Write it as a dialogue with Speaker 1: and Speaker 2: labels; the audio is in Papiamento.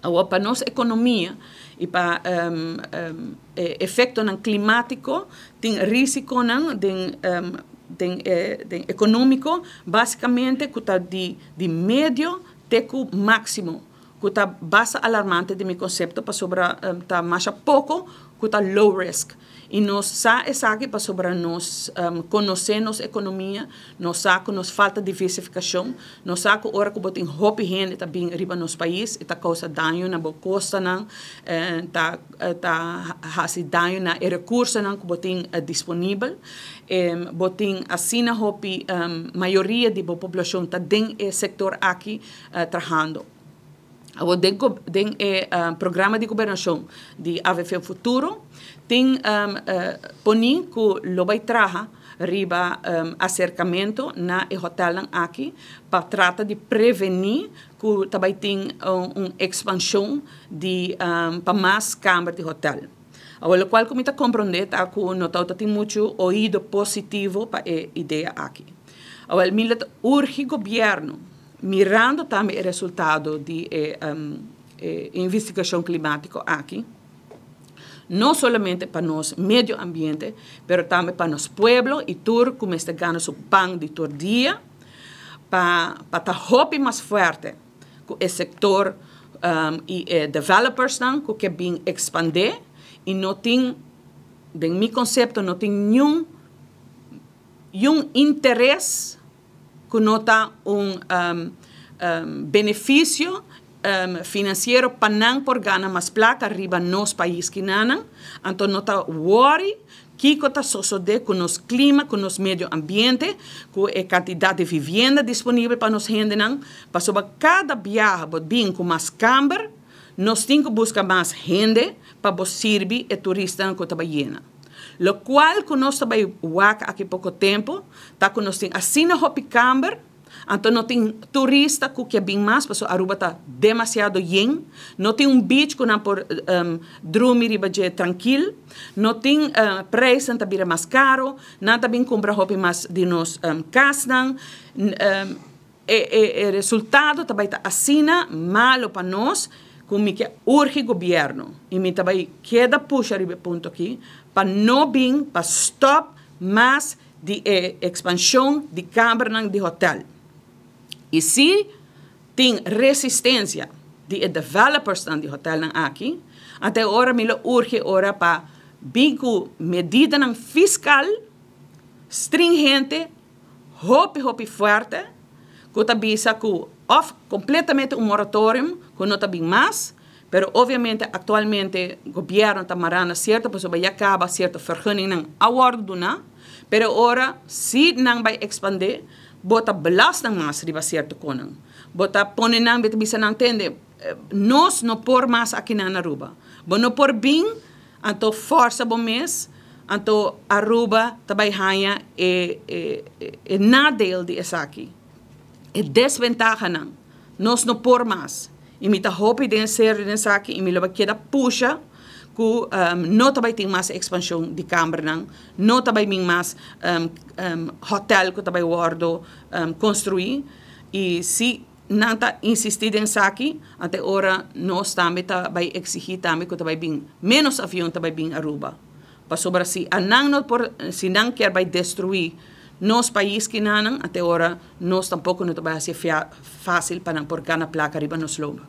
Speaker 1: Awor pa nos ekonomia i pa e efektonan klimátiko tin risikonan den den den ekonómiko básikamente ku ta di di medio te ku máksimo ku ta basta alarmante den mi konsepto pasobra ta masha poko ku ta low risk. I nos sa esaki pasobra nos konosé nos ekonomia, nos sa ku nos falta diversifikashon, nos sa ku ora ku bo tin hopi hende ta bin riba nos pais e ta kousa daño na bo kostanan, ta ta hasi daño na e rekursonan ku bo tin disponibel. Bo tin asina hopi mayoria di bo poblashon ta den e sektor aki trahando. Awor den den e programa di gobernashon di AVV Futuro tin poni ku lo bai traha riba aserkamentu na e hotelnan aki pa trata di prevení ku ta bai tin un ekspanshon di pa mas kamber di hotel. Awor lokual ku mi ta komprondé ta ku no tabata tin muchu oido positivo pa e idea aki. Awor mi lo ta urgi gobièrnu. Mirando tambe e resultado di e investigashon klimátiko aki, no solamente pa nos medio ambiente, pero tambe pa nos pueblo i tur ku mester gana su pan di tur dia, pa pa ta hopi mas fuerte ku e sektor i e developersnan ku ke bin ekspandé i no tin, den mi konsepto, no tin niun niun interes. ku no ta un benefisio finansiero pa nan por gana mas plaka riba nos pais kinanan, anto no ta wòri kiko ta sosodé ku nos klima, ku nos medio ambiente, ku e kantidat di vivienda disponibel pa nos hendenan, pasobra kada biaha bo bin ku mas kamber, nos tin ku buska mas hende pa bo sirbi e turistanan ku ta bai yena. Lokual ku nos ta bai wak aki poko tempu ta ku nos tin asina hopi kamber, anto no tin turista ku ke bin mas pasobra Aruba ta demasiado yen, no tin un beach ku nan por drumi riba dje trankil, no tin prijsnan ta bira mas karo, nan ta bin kumpra hopi mas di nos kasnan, E resultado ta bai ta asina malo pa nos ku mi ke urgi gobièrnu i mi ta bai keda pusha riba e punto aki pa no bin pa stòp mas di e ekspanshon di kambernan di hotèl. I si tin resistensia di e developersnan di hotèlnan aki, anto e ora mi lo urgi e ora pa bin ku medidanan fiskal stringente. hopi hopi fuerte ku ta bisa ku òf kompletamente un moratorium ku no ta bin mas, pero obviamente aktualmente gobièrnu ta mará na sierto pasobra ya kaba sierto vergunningnan a wòrdu duná, pero ora si nan bai ekspandé bo ta belas nan mas riba sierto konan, bo ta pone nan bo ta bisa nan tende nos no por mas akinan na Aruba, bo no por bin Anto forsa bo mes, anto Aruba ta bai haña e e nadeel di esaki, e desventahanan. Nos no por mas. I mi ta hopi den serio den esaki i mi lo bai keda pusha ku no ta bai tin mas ekspanshon di kambernan, no ta bai bin mas hotel ku ta bai wòrdu konstruí i si Nan ta insistí den esaki, ante ora nos tambe ta bai exigí tambe cu ta bai bin menos avion ta bai bin Aruba. Pasobra si a nan no por, si nan kier bai destruí nos pais kinanan, ante ora nos tampoco no ta bai haci facil pa nan por gana placa riba nos lomba.